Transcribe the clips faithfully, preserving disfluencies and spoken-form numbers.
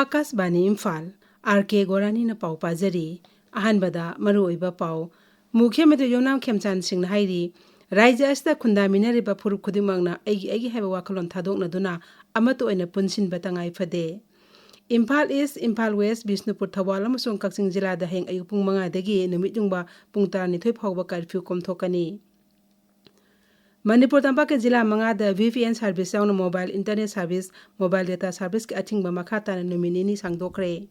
ꯑꯥꯀꯥꯁꯕꯥꯅꯤ Imphal, R ꯀꯦ ꯒꯣꯔꯥꯅꯤꯅ ꯄꯥꯎ ꯄꯥꯖꯔꯤ꯫ ꯑꯍꯥꯟꯕꯗ ꯃꯔꯨꯑꯣꯏꯕ ꯄꯥꯎ꯫ ꯃꯨꯈ꯭ꯌ ꯃꯟꯇ꯭ꯔꯤ ꯌꯨꯝꯅꯥꯝ ꯈꯦꯝꯆꯥꯟ ꯁꯤꯡꯅ ꯍꯥꯏꯔꯤ, ꯔꯥꯖ꯭ꯌ ꯑꯁꯤꯗ ꯈꯨꯟꯗꯥꯃꯤꯟꯅꯔꯤꯕ ꯐꯨꯔꯨꯞ ꯈꯨꯗꯤꯡꯃꯛꯅ ꯑꯩꯒꯤ ꯑꯩꯒꯤ ꯍꯥꯏꯕ ꯋꯥꯈꯜꯂꯣꯟ ꯊꯥꯗꯣꯛꯅꯗꯨꯅ ꯑꯃꯠꯇ ꯑꯣꯏꯅ ꯄꯨꯟꯁꯤꯟꯕ ꯇꯉꯥꯏ ꯐꯗꯦ꯫ ꯏꯝꯐꯥꯜ ꯏꯁ, ꯏꯝꯐꯥꯜ ꯋꯦꯁ, ꯕꯤꯁꯅꯨꯄꯨꯔ, ꯊꯧꯕꯥꯜ ꯑꯃꯁꯨꯡ ꯀꯛꯆꯤꯡ ꯖꯤꯂꯥꯗ ꯍꯌꯦꯡ ꯑꯌꯨꯛ ꯄꯨꯡ ꯃꯉꯥꯗꯒꯤ ꯅꯨꯃꯤꯠ ꯌꯨꯡꯕ ꯄꯨꯡ ꯇꯔꯥꯅꯤꯊꯣꯏ ꯐꯥꯎꯕ ꯀꯔꯐ꯭ꯌꯨ ꯀꯣꯝꯊꯣꯛꯀꯅꯤ꯫ ꯃꯅꯤꯄꯨꯔ ꯇꯝꯄꯥꯛꯀꯤ ꯖꯤꯂꯥ ꯃꯉꯥꯗ ꯚꯤ ꯄꯤ ꯑꯦꯟ ꯁꯥꯔꯚꯤꯁ ꯌꯥꯎꯅ mobile internet service, mobile data ꯁꯥꯔꯚꯤꯁꯀꯤ ꯑꯊꯤꯡꯕ ꯃꯈꯥ ꯇꯥꯅ ꯅꯨꯃꯤꯠ ꯅꯤꯅꯤ ꯁꯥꯡꯗꯣꯛꯈ꯭ꯔꯦ꯫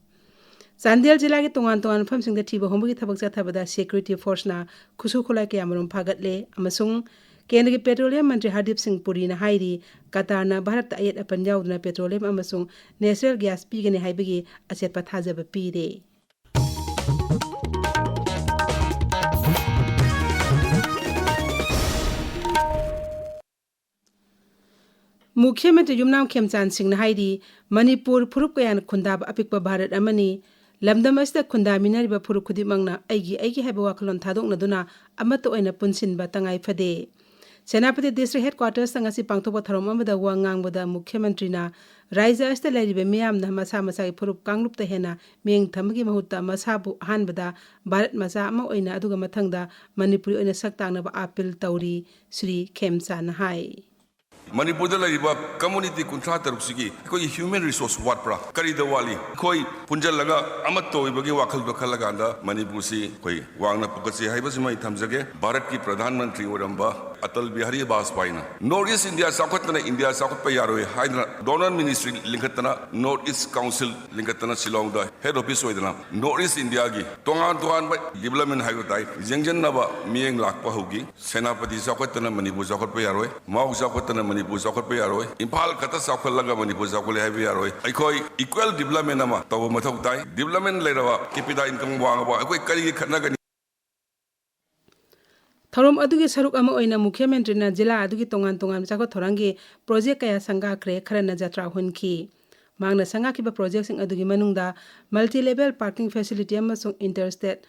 ꯆꯥꯟꯗꯦꯜ ꯖꯤꯂꯥꯒꯤ ꯇꯣꯉꯥꯟ ꯇꯣꯉꯥꯟꯕ ꯃꯐꯝꯁꯤꯡꯗ ꯊꯤꯕ ꯍꯨꯝꯕꯒꯤ ꯊꯕꯛ ꯆꯠꯊꯕꯗ ꯁꯦꯀ꯭ꯌꯨꯔꯤꯇꯤ ꯐꯣꯔꯁꯅ ꯈꯨꯠꯁꯨ ꯈꯨꯠꯂꯥꯏ ꯀꯌꯥꯃꯔꯨꯝ ꯐꯥꯒꯠꯂꯦ ꯑꯃꯁꯨꯡ ꯀꯦꯟꯗ꯭ꯔꯒꯤ ꯄꯦꯇ꯭ꯔꯣꯂꯤꯌꯝ ꯃꯟꯇ꯭ꯔꯤ ꯍꯔꯗꯤꯞ ꯁꯤꯡ ꯄꯨꯔꯤꯅ ꯍꯥꯏꯔꯤ, ꯀꯇꯥꯔꯅ ꯚꯥꯔꯠꯇ ꯑꯌꯦꯠ ꯑꯄꯟ ꯌꯥꯎꯗꯅ ꯄꯦꯇ꯭ꯔꯣꯂꯤꯌꯝ ꯑꯃꯁꯨꯡ ꯅꯦꯆꯔꯦꯜ ꯒ꯭ꯌꯥꯁ ꯄꯤꯒꯅꯤ ꯍꯥꯏꯕꯒꯤ ꯑꯆꯦꯠꯄ ꯊꯥꯖꯕ ꯄꯤꯔꯦ꯫ ꯃꯨꯈ꯭ꯌ ꯃꯟꯇ꯭ꯔꯤ ꯌꯨꯝꯅꯥꯝ ꯈꯦꯝꯆꯥꯟ ꯁꯤꯡꯅ ꯍꯥꯏꯔꯤ, ꯃꯅꯤꯄꯨꯔ ꯐꯨꯔꯨꯞ ꯀꯌꯥꯅ ꯈꯨꯟꯗꯥꯕ ꯑꯄꯤꯛꯄ ꯚꯥꯔꯠ ꯑꯃꯅꯤ꯫ ꯂꯝꯗꯝ ꯑꯁꯤꯗ ꯈꯨꯟꯗꯥꯃꯤꯟꯅꯔꯤꯕ ꯐꯨꯔꯨꯞ ꯈꯨꯗꯤꯡꯃꯛꯅ ꯑꯩꯒꯤ ꯑꯩꯒꯤ ꯍꯥꯏꯕ ꯋꯥꯈꯜꯂꯣꯟ ꯊꯥꯗꯣꯛꯅꯗꯨꯅ ꯑꯃꯠꯇ ꯑꯣꯏꯅ ꯄꯨꯟꯁꯤꯟꯕ ꯇꯉꯥꯏ ꯐꯗꯦ꯫ ꯁꯦꯅꯥꯄꯇꯤ ꯗꯤꯁꯇ꯭ꯔꯤꯛ ꯍꯦꯗꯀ꯭ꯋꯥꯇꯔꯁꯇ ꯉꯁꯤ ꯄꯥꯡꯊꯣꯛꯄ ꯊꯧꯔꯝ ꯑꯃꯗ ꯋꯥ ꯉꯥꯡꯕꯗ ꯃꯨꯈ꯭ꯌ ꯃꯟꯇ꯭ꯔꯤꯅ ꯔꯥꯖ꯭ꯌ ꯑꯁꯤꯗ ꯂꯩꯔꯤꯕ ꯃꯤꯌꯥꯝꯅ ꯃꯁꯥ ꯃꯁꯥꯒꯤ ꯐꯨꯔꯨꯞ ꯀꯥꯡꯂꯨꯞꯇ ꯍꯦꯟꯅ ꯃꯤꯠꯌꯦꯡ ꯊꯝꯕꯒꯤ ꯃꯍꯨꯠꯇ ꯃꯁꯥꯕꯨ ꯑꯍꯥꯟꯕꯗ ꯚꯥꯔꯠ ꯃꯆꯥ ꯑꯃ ꯑꯣꯏꯅ ꯑꯗꯨꯒ ꯃꯊꯪꯗ ꯃꯅꯤꯄꯨꯔꯤ ꯑꯣꯏꯅ ꯁꯛ ꯇꯥꯛꯅꯕ ꯑꯥꯄꯤꯜ ꯇꯧꯔꯤ, ꯁ꯭ꯔꯤ ꯈꯦꯝꯆꯥꯟꯅ ꯍꯥꯏ꯫ ꯃꯅꯤꯄꯨꯔꯗ ꯂꯩꯔꯤꯕ ꯀꯝꯃꯨꯅꯤꯇꯤ ꯀꯨꯟꯊ꯭ꯔꯥ ꯇꯔꯨꯛꯁꯤꯒꯤ ꯑꯩꯈꯣꯏꯒꯤ ꯍ꯭ꯌꯨꯃꯦꯟ ꯔꯤꯁꯣꯔꯁ ꯋꯥꯠꯄ꯭ꯔꯥ? ꯀꯔꯤꯗ ꯋꯥꯠꯂꯤ? ꯑꯩꯈꯣꯏ ꯄꯨꯟꯖꯜꯂꯒ ꯑꯃꯠꯇ ꯑꯣꯏꯕꯒꯤ ꯋꯥꯈꯜꯗꯣ ꯈꯜꯂꯀꯥꯟꯗ ꯃꯅꯤꯄꯨꯔꯁꯤ ꯑꯩꯈꯣꯏ ꯋꯥꯡꯅ ꯄꯨꯈꯠꯁꯤ ꯍꯥꯏꯕꯁꯤꯃ ꯑꯩ ꯊꯝꯖꯒꯦ꯫ ꯚꯥꯔꯠꯀꯤ ꯄ꯭ꯔꯙꯥꯟ ꯃꯟꯇ꯭ꯔꯤ ꯑꯣꯏꯔꯝꯕ ꯑꯇꯜ ꯕꯤꯍꯥꯔꯤ ꯕꯥꯖꯄꯥꯏꯅ North East India ꯆꯥꯎꯈꯠꯇꯅ ꯏꯟꯗꯤꯌꯥ ꯆꯥꯎꯈꯠꯄ ꯌꯥꯔꯣꯏ ꯍꯥꯏꯗꯅ ꯗꯣꯅꯔ ꯃꯤꯅꯤꯁꯇ꯭ꯔꯤ ꯂꯤꯡꯈꯠꯇꯅ, North East Council ꯂꯤꯡꯈꯠꯇꯅ, ꯁꯤꯂꯣꯡꯗ ꯍꯦꯗ ꯑꯣꯐꯤꯁ ꯑꯣꯏꯗꯅ North East Indiaꯒꯤ ꯇꯣꯉꯥꯟ ꯇꯣꯉꯥꯟꯕ ꯗꯤꯕꯂꯞꯃꯦꯟ ꯍꯥꯏꯕ ꯇꯥꯏ, ꯌꯦꯡꯁꯤꯟꯅꯕ ꯃꯤꯠꯌꯦꯡ ꯂꯥꯛꯄ ꯍꯧꯈꯤ꯫ ꯁꯦꯅꯥꯄꯇꯤ ꯆꯥꯎꯈꯠꯇꯅ ꯃꯅꯤꯄꯨꯔ ꯆꯥꯎꯈꯠꯄ ꯌꯥꯔꯣꯏ, ꯃꯥꯎ ꯆꯥꯎꯈꯠꯇꯅ ꯃꯅꯤꯄꯨꯔ ꯆꯥꯎꯈꯠꯄ ꯌꯥꯔꯣꯏ, ꯏꯝꯐꯥꯜ ꯈꯛꯇ ꯆꯥꯎꯈꯠꯂꯒ ꯃꯅꯤꯄꯨꯔ ꯆꯥꯎꯈꯠꯂꯦ ꯍꯥꯏꯕ ꯌꯥꯔꯣꯏ꯫ ꯑꯩꯈꯣꯏ ꯏꯀ꯭ꯋꯦꯜ ꯗꯤꯕꯂꯞꯃꯦꯟ ꯑꯃ ꯇꯧꯕ ꯃꯊꯧ ꯇꯥꯏ꯫ ꯗꯤꯕꯂꯞꯃꯦꯟ ꯂꯩꯔꯕ, ꯀꯦꯄꯤꯇꯥ ꯏꯟꯀꯝ ꯋꯥꯡꯉꯕ ꯑꯩꯈꯣꯏ ꯀꯔꯤꯒꯤ ꯈꯠꯅꯒꯅꯤ? ꯊꯧꯔꯝ ꯑꯗꯨꯒꯤ ꯁꯔꯨꯛ ꯑꯃ ꯑꯣꯏꯅ ꯃꯨꯈ꯭ꯌ ꯃꯟꯇ꯭ꯔꯤꯅ ꯖꯤꯂꯥ ꯑꯗꯨꯒꯤ ꯇꯣꯉꯥꯟ ꯇꯣꯉꯥꯟꯕ ꯆꯥꯎꯈꯠ ꯊꯧꯔꯥꯡꯒꯤ ꯄ꯭ꯔꯣꯖꯦꯛ ꯀꯌꯥ ꯁꯪꯒꯥꯈ꯭ꯔꯦ, ꯈꯔꯅ ꯖꯇ꯭ꯔꯥ ꯍꯨꯟꯈꯤ꯫ ꯃꯍꯥꯛꯅ ꯁꯪꯒꯥꯈꯤꯕ ꯄ꯭ꯔꯣꯖꯦꯛꯁꯤꯡ ꯑꯗꯨꯒꯤ ꯃꯅꯨꯡꯗ multi level parking facility ꯑꯃꯁꯨꯡ inter state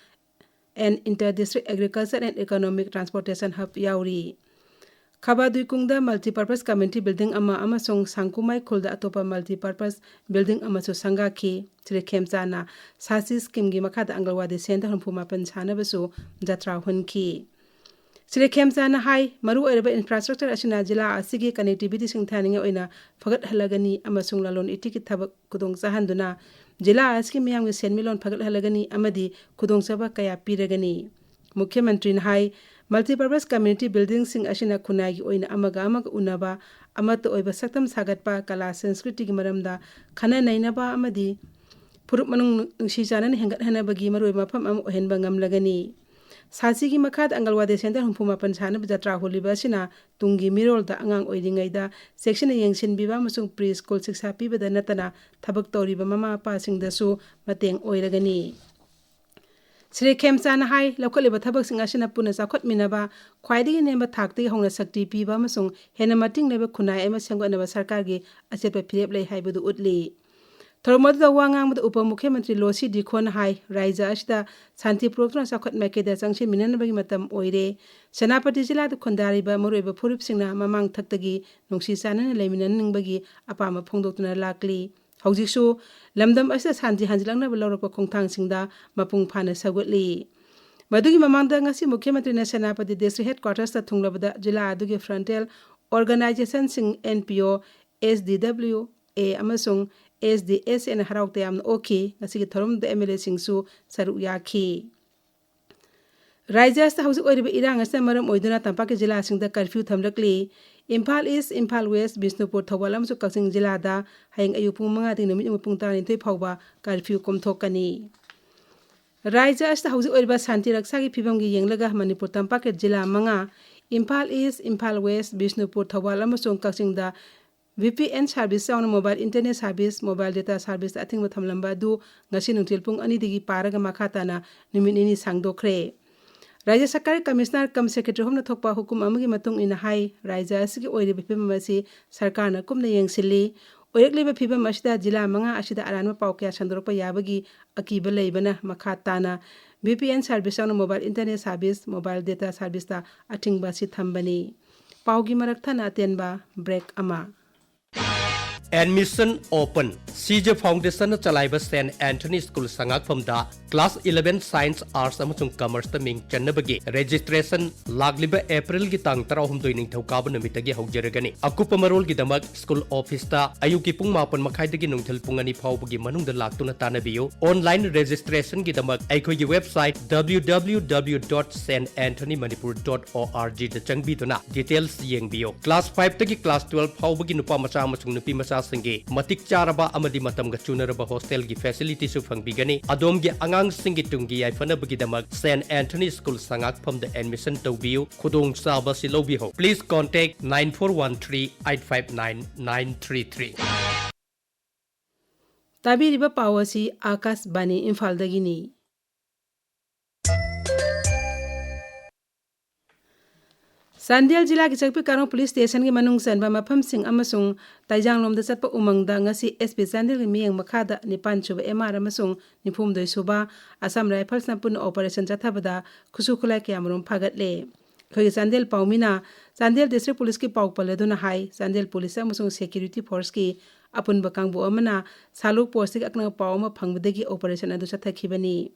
and inter district agriculture and economic transportation hub ꯌꯥꯎꯔꯤ꯫ ꯈꯕꯥꯗꯨꯏꯀꯨꯡꯗ multipurpose community building ꯑꯃ ꯑꯃꯁꯨꯡ ꯁꯥꯡꯀꯨꯃꯥꯏ ꯈꯨꯜꯗ ꯑꯇꯣꯞꯄ multipurpose building ꯑꯃꯁꯨ ꯁꯪꯒꯥꯈꯤ꯫ ꯁ꯭ꯔꯤ ꯈꯦꯝꯆꯥꯅ ꯁꯥꯁꯤ scheme ꯒꯤ ꯃꯈꯥꯗ ꯑꯪꯒꯜꯋꯥꯗꯤ center ꯍꯨꯝꯐꯨ ꯃꯥꯄꯟ ꯁꯥꯅꯕꯁꯨ ꯖꯇ꯭ꯔꯥ ꯍꯨꯟꯈꯤ꯫ ꯁ꯭ꯔꯤ ꯈꯦꯝꯆꯥꯅ ꯍꯥꯏ, ꯃꯔꯨꯑꯣꯏꯔꯕ infrastructure ꯑꯁꯤꯅ ꯖꯤꯂꯥ ꯑꯁꯤꯒꯤ connectivity ꯁꯤꯡꯊꯥꯅꯤꯡꯉꯥꯏ ꯑꯣꯏꯅ ꯐꯒꯠꯍꯜꯂꯒꯅꯤ ꯑꯃꯁꯨꯡ ꯂꯂꯣꯟ ꯏꯇꯤꯛꯀꯤ ꯊꯕꯛ ꯈꯨꯗꯣꯡ ꯆꯥꯍꯟꯗꯨꯅ ꯖꯤꯂꯥ ꯑꯁꯤꯒꯤ ꯃꯤꯌꯥꯝꯒꯤ ꯁꯦꯟꯃꯤꯠꯂꯣꯟ ꯐꯒꯠꯍꯜꯂꯒꯅꯤ ꯑꯃꯗꯤ ꯈꯨꯗꯣꯡꯆꯥꯕ ꯀꯌꯥ ꯄꯤꯔꯒꯅꯤ꯫ ꯃꯨꯈ꯭ꯌ ꯃꯟꯇ꯭ꯔꯤꯅ ꯍꯥꯏ, multipurpose community building ꯁꯤꯡ ꯑꯁꯤꯅ ꯈꯨꯟꯅꯥꯏꯒꯤ ꯑꯣꯏꯅ ꯑꯃꯒ ꯑꯃꯒ ꯎꯅꯕ, ꯑꯃꯠꯇ ꯑꯣꯏꯕ ꯁꯛꯇꯝ ꯁꯥꯒꯠꯄ, ꯀꯂꯥ ꯁꯪꯁꯀ꯭ꯔꯤꯇꯤꯒꯤ ꯃꯔꯝꯗ ꯈꯟꯅ ꯅꯩꯅꯕ ꯑꯃꯗꯤ ꯐꯨꯔꯨꯞ ꯃꯅꯨꯡ ꯅꯨꯡꯁꯤ ꯆꯥꯟꯅꯅ ꯍꯦꯟꯒꯠꯍꯟꯅꯕꯒꯤ ꯃꯔꯨꯑꯣꯏꯕ ꯃꯐꯝ ꯑꯃ ꯑꯣꯏꯍꯟꯕ ꯉꯝꯂꯒꯅꯤ꯫ ꯁꯥꯁꯤꯒꯤ ꯃꯈꯥꯗ ꯑꯪꯒꯜꯋꯥꯗꯤ center ꯍꯨꯝꯐꯨ ꯃꯥꯄꯟ ꯁꯥꯅꯕ ꯖꯇ꯭ꯔꯥ ꯍꯨꯜꯂꯤꯕ ꯑꯁꯤꯅ ꯇꯨꯡꯒꯤ ꯃꯤꯔꯣꯜꯗ ꯑꯉꯥꯡ ꯑꯣꯏꯔꯤꯉꯩꯗ ꯆꯦꯛꯁꯤꯟꯅ ꯌꯦꯡꯁꯤꯟꯕꯤꯕ ꯑꯃꯁꯨꯡ pre school ꯁꯤꯛꯁꯥ ꯄꯤꯕꯗ ꯅꯠꯇꯅ ꯊꯕꯛ ꯇꯧꯔꯤꯕ ꯃꯃꯥ ꯃꯄꯥꯁꯤꯡꯗꯁꯨ ꯃꯇꯦꯡ ꯑꯣꯏꯔꯒꯅꯤ꯫ ꯁ꯭ꯔꯤ ꯈꯦꯝꯆꯥꯅ ꯍꯥꯏ, ꯂꯧꯈꯠꯂꯤꯕ ꯊꯕꯛꯁꯤꯡ ꯑꯁꯤꯅ ꯄꯨꯟꯅ ꯆꯥꯎꯈꯠꯃꯤꯟꯅꯕ, ꯈ꯭ꯋꯥꯏꯗꯒꯤ ꯅꯦꯝꯕ ꯊꯥꯛꯇꯒꯤ ꯍꯧꯅ ꯁꯛꯇꯤ ꯄꯤꯕ ꯑꯃꯁꯨꯡ ꯍꯦꯟꯅ ꯃꯇꯤꯡ ꯂꯩꯕ ꯈꯨꯟꯅꯥꯏ ꯑꯃ ꯁꯦꯝꯒꯠꯅꯕ ꯁꯔꯀꯥꯔꯒꯤ ꯑꯆꯦꯠꯄ ꯐꯤꯔꯦꯞ ꯂꯩ ꯍꯥꯏꯕꯗꯨ ꯎꯠꯂꯤ꯫ ꯊꯧꯔꯝ ꯑꯗꯨꯗ ꯋꯥ ꯉꯥꯡꯕꯗ ꯎꯄ ꯃꯨꯈ꯭ꯌ ꯃꯟꯇ꯭ꯔꯤ ꯂꯣꯁꯤ ꯗꯤꯈꯣꯅ ꯍꯥꯏ, ꯔꯥꯖ꯭ꯌ ꯑꯁꯤꯗ ꯁꯥꯟꯇꯤ ꯄꯨꯔꯛꯇꯨꯅ ꯆꯥꯎꯈꯠ ꯃꯥꯏꯀꯩꯗ ꯆꯪꯁꯤꯟꯃꯤꯟꯅꯅꯕꯒꯤ ꯃꯇꯝ ꯑꯣꯏꯔꯦ꯫ ꯁꯦꯅꯥꯄꯇꯤ ꯖꯤꯂꯥꯗ ꯈꯨꯟꯗꯥꯔꯤꯕ ꯃꯔꯨꯑꯣꯏꯕ ꯐꯨꯔꯨꯞꯁꯤꯡꯅ ꯃꯃꯥꯡ ꯊꯛꯇꯒꯤ ꯅꯨꯡꯁꯤ ꯆꯥꯟꯅꯅ ꯂꯩꯃꯤꯟꯅꯅꯤꯡꯕꯒꯤ ꯑꯄꯥꯝꯕ ꯐꯣꯡꯗꯣꯛꯇꯨꯅ ꯂꯥꯛꯂꯤ꯫ ꯍꯧꯖꯤꯛꯁꯨ ꯂꯝꯗꯝ ꯑꯁꯤꯗ ꯁꯥꯟꯇꯤ ꯍꯟꯖꯤꯜꯂꯛꯅꯕ ꯂꯧꯔꯛꯄ ꯈꯣꯡꯊꯥꯡꯁꯤꯡꯗ ꯃꯄꯨꯡ ꯐꯥꯅ ꯁꯧꯒꯠꯂꯤ꯫ ꯃꯗꯨꯒꯤ ꯃꯃꯥꯡꯗ ꯉꯁꯤ ꯃꯨꯈ꯭ꯌ ꯃꯟꯇ꯭ꯔꯤꯅ ꯁꯦꯅꯥꯄꯇꯤ district headquarters ꯇ ꯊꯨꯡꯂꯕꯗ ꯖꯤꯂꯥ ꯑꯗꯨꯒꯤ frontal organization ꯁꯤꯡ, N P O, S D W A ꯑꯃꯁꯨꯡ S D S A ꯅ ꯍꯔꯥꯎ ꯇꯌꯥꯝꯅ ꯑꯣꯛꯈꯤ꯫ ꯉꯁꯤꯒꯤ ꯊꯧꯔꯝꯗ M L A ꯁꯤꯡꯁꯨ ꯁꯔꯨꯛ ꯌꯥꯈꯤ꯫ ꯔꯥꯖ꯭ꯌ ꯑꯁꯤꯗ ꯍꯧꯖꯤꯛ ꯑꯣꯏꯔꯤꯕ ꯏꯔꯥꯡ ꯑꯁꯤꯅ ꯃꯔꯝ ꯑꯣꯏꯗꯨꯅ ꯇꯝꯄꯥꯛꯀꯤ ꯖꯤꯂꯥꯁꯤꯡꯗ curfew ꯊꯝꯂꯛꯂꯤ꯫ ꯏꯝꯐꯥꯜ ꯏꯁ, ꯏꯝꯐꯥꯜ ꯋꯦꯁ, ꯕꯤꯁꯅꯨꯄꯨꯔ, ꯊꯧꯕꯥꯜ ꯑꯃꯁꯨꯡ ꯀꯛꯆꯤꯡ ꯖꯤꯂꯥꯗ ꯍꯌꯦꯡ ꯑꯌꯨꯛ ꯄꯨꯡ ꯃꯉꯥꯗꯒꯤ ꯅꯨꯃꯤꯠ ꯌꯨꯡꯕ ꯄꯨꯡ ꯇꯔꯥꯅꯤꯊꯣꯏ ꯐꯥꯎꯕ curfew ꯀꯣꯝꯊꯣꯛꯀꯅꯤ꯫ ꯔꯥꯖ꯭ꯌ ꯑꯁꯤꯗ ꯍꯧꯖꯤꯛ ꯑꯣꯏꯔꯤꯕ ꯁꯥꯟꯇꯤ ꯔꯛꯁꯥꯒꯤ ꯐꯤꯕꯝꯒꯤ ꯌꯦꯡꯂꯒ ꯃꯅꯤꯄꯨꯔ ꯇꯝꯄꯥꯛꯀꯤ ꯖꯤꯂꯥ ꯃꯉꯥ, ꯏꯝꯐꯥꯜ ꯏꯁ, ꯏꯝꯐꯥꯜ ꯋꯦꯁ, ꯕꯤꯁꯅꯨꯄꯨꯔ, ꯊꯧꯕꯥꯜ ꯑꯃꯁꯨꯡ ꯀꯛꯆꯤꯡꯗ V P N service ꯌꯥꯎꯅ mobile internet service, mobile data service ꯗ ꯑꯊꯤꯡꯕ ꯊꯝꯂꯝꯕ ꯑꯗꯨ ꯉꯁꯤ ꯅꯨꯡꯊꯤꯜ ꯄꯨꯡ ꯑꯅꯤꯗꯒꯤ ꯄꯥꯔꯒ ꯃꯈꯥ ꯇꯥꯅ ꯅꯨꯃꯤꯠ ꯅꯤꯅꯤ ꯁꯥꯡꯗꯣꯛꯈ꯭ꯔꯦ꯫ ꯔꯥꯖ꯭ꯌ ꯁꯔꯀꯥꯔꯒꯤ commissioner cum secretary ꯑꯍꯨꯝꯅ ꯊꯣꯛꯄ ꯍꯨꯀꯨꯝ ꯑꯃꯒꯤ ꯃꯇꯨꯡ ꯏꯟꯅ ꯍꯥꯏ, ꯔꯥꯖ꯭ꯌ ꯑꯁꯤꯒꯤ ꯑꯣꯏꯔꯤꯕ ꯐꯤꯕꯝ ꯑꯁꯤ ꯁꯔꯀꯥꯔꯅ ꯀꯨꯞꯅ ꯌꯦꯡꯁꯤꯜꯂꯤ꯫ ꯑꯣꯏꯔꯛꯂꯤꯕ ꯐꯤꯕꯝ ꯑꯁꯤꯗ ꯖꯤꯂꯥ ꯃꯉꯥ ꯑꯁꯤꯗ ꯑꯔꯥꯟꯕ ꯄꯥꯎ ꯀꯌꯥ ꯁꯟꯗꯣꯔꯛꯄ ꯌꯥꯕꯒꯤ ꯑꯀꯤꯕ ꯂꯩꯕꯅ ꯃꯈꯥ ꯇꯥꯅ V P N service ꯌꯥꯎꯅ mobile internet service, mobile data service ꯇ ꯑꯊꯤꯡꯕ ꯑꯁꯤ ꯊꯝꯕꯅꯤ꯫ ꯄꯥꯎꯒꯤ ꯃꯔꯛ ꯊꯠꯅ ꯑꯇꯦꯟꯕ break ꯑꯃ꯫ Admission open꯫ ꯁꯤꯖꯦ Foundation ꯅ ꯆꯂꯥꯏꯕ Saint Anthony School ꯁꯉꯥꯛꯐꯝꯗ class eleven Science, Arts ꯑꯃꯁꯨꯡ Commerce ꯇ ꯃꯤꯡ ꯆꯟꯅꯕꯒꯤ registration ꯂꯥꯛꯂꯤꯕ April ꯒꯤ ꯇꯥꯡ ꯇꯔꯥꯍꯨꯝꯗꯣꯏ ꯅꯤꯡꯊꯧꯀꯥꯕ ꯅꯨꯃꯤꯠꯇꯒꯤ ꯍꯧꯖꯔꯒꯅꯤ꯫ ꯑꯀꯨꯞꯄ ꯃꯔꯣꯜꯒꯤꯗꯃꯛ school office ꯇ ꯑꯌꯨꯛꯀꯤ ꯄꯨꯡ ꯃꯥꯄꯟ ꯃꯈꯥꯏꯗꯒꯤ ꯅꯨꯡꯊꯤꯜ ꯄꯨꯡ ꯑꯅꯤ ꯐꯥꯎꯕꯒꯤ ꯃꯅꯨꯡꯗ ꯂꯥꯛꯇꯨꯅ ꯇꯥꯟꯅꯕꯤꯌꯨ꯫ Online registration ꯒꯤꯗꯃꯛ ꯑꯩꯈꯣꯏꯒꯤ website W W W dot saint anthony manipur dot org ꯗ ꯆꯪꯕꯤꯗꯨꯅ details ꯌꯦꯡꯕꯤꯌꯨ꯫ Class five ꯇꯒꯤ class twelve ꯐꯥꯎꯕꯒꯤ ꯅꯨꯄꯥ ꯃꯆꯥ ꯑꯃꯁꯨꯡ ꯅꯨꯄꯤ ꯃꯆꯥꯁꯤꯡꯒꯤ ꯃꯇꯤꯛ ꯆꯥꯔꯕ ꯑꯃꯗꯤ ꯃꯇꯝꯒ ꯆꯨꯅꯔꯕ hostel ꯒꯤ facility ꯁꯨ ꯐꯪꯕꯤꯒꯅꯤ꯫ ꯑꯗꯣꯝꯒꯤ ꯑꯉꯥꯡꯁꯤꯡꯒꯤ ꯇꯨꯡꯒꯤ ꯌꯥꯏꯐꯅꯕꯒꯤꯗꯃꯛ Saint Anthony School ꯁꯉꯥꯛꯐꯝꯗ admission ꯇꯧꯕꯤꯌꯨ꯫ ꯈꯨꯗꯣꯡꯆꯥꯕ ꯑꯁꯤ ꯂꯧꯕꯤꯍꯧ꯫ Please contact nine four one three eight five nine nine three three꯫ ꯇꯥꯕꯤꯔꯤꯕ ꯄꯥꯎ ꯑꯁꯤ ꯑꯥꯀꯥꯁꯕꯥꯅꯤ ꯏꯝꯐꯥꯜꯗꯒꯤꯅꯤ꯫ ꯆꯥꯟꯗꯦꯜ ꯖꯤꯂꯥꯒꯤ ꯆꯛꯄꯤ ꯀꯥꯔꯣꯡ police station ꯒꯤ ꯃꯅꯨꯡ ꯆꯟꯕ ꯃꯐꯝꯁꯤꯡ ꯑꯃꯁꯨꯡ ꯇꯩꯖꯥꯡꯂꯣꯝꯗ ꯆꯠꯄ ꯎꯃꯪꯗ ꯉꯁꯤ S P ꯆꯥꯟꯗꯦꯜꯒꯤ ꯃꯤꯠꯌꯦꯡ ꯃꯈꯥꯗ ꯅꯤꯄꯥꯟ ꯁꯨꯕ M R ꯑꯃꯁꯨꯡ ꯅꯤꯐꯨ ꯍꯨꯝꯗꯣꯏ ꯁꯨꯕ Assam Rifles ꯅ ꯄꯨꯟꯅ operation ꯆꯠꯊꯕꯗ ꯈꯨꯠꯁꯨ ꯈꯨꯠꯂꯥꯏ ꯀꯌꯥꯃꯔꯨꯝ ꯐꯥꯒꯠꯂꯦ꯫ ꯑꯩꯈꯣꯏꯒꯤ ꯆꯥꯟꯗꯦꯜ ꯄꯥꯎꯃꯤꯅ ꯆꯥꯟꯗꯦꯜ district police ꯀꯤ ꯄꯥꯎ ꯄꯜꯂꯗꯨꯅ ꯍꯥꯏ, ꯆꯥꯟꯗꯦꯜ police ꯑꯃꯁꯨꯡ security force ꯀꯤ ꯑꯄꯨꯟꯕ ꯀꯥꯡꯕꯨ ꯑꯃꯅ ꯁꯥꯂꯨꯛ post ꯇꯒꯤ ꯑꯀꯟꯕ ꯄꯥꯎ ꯑꯃ ꯐꯪꯕꯗꯒꯤ operation ꯑꯗꯨ ꯆꯠꯊꯈꯤꯕꯅꯤ꯫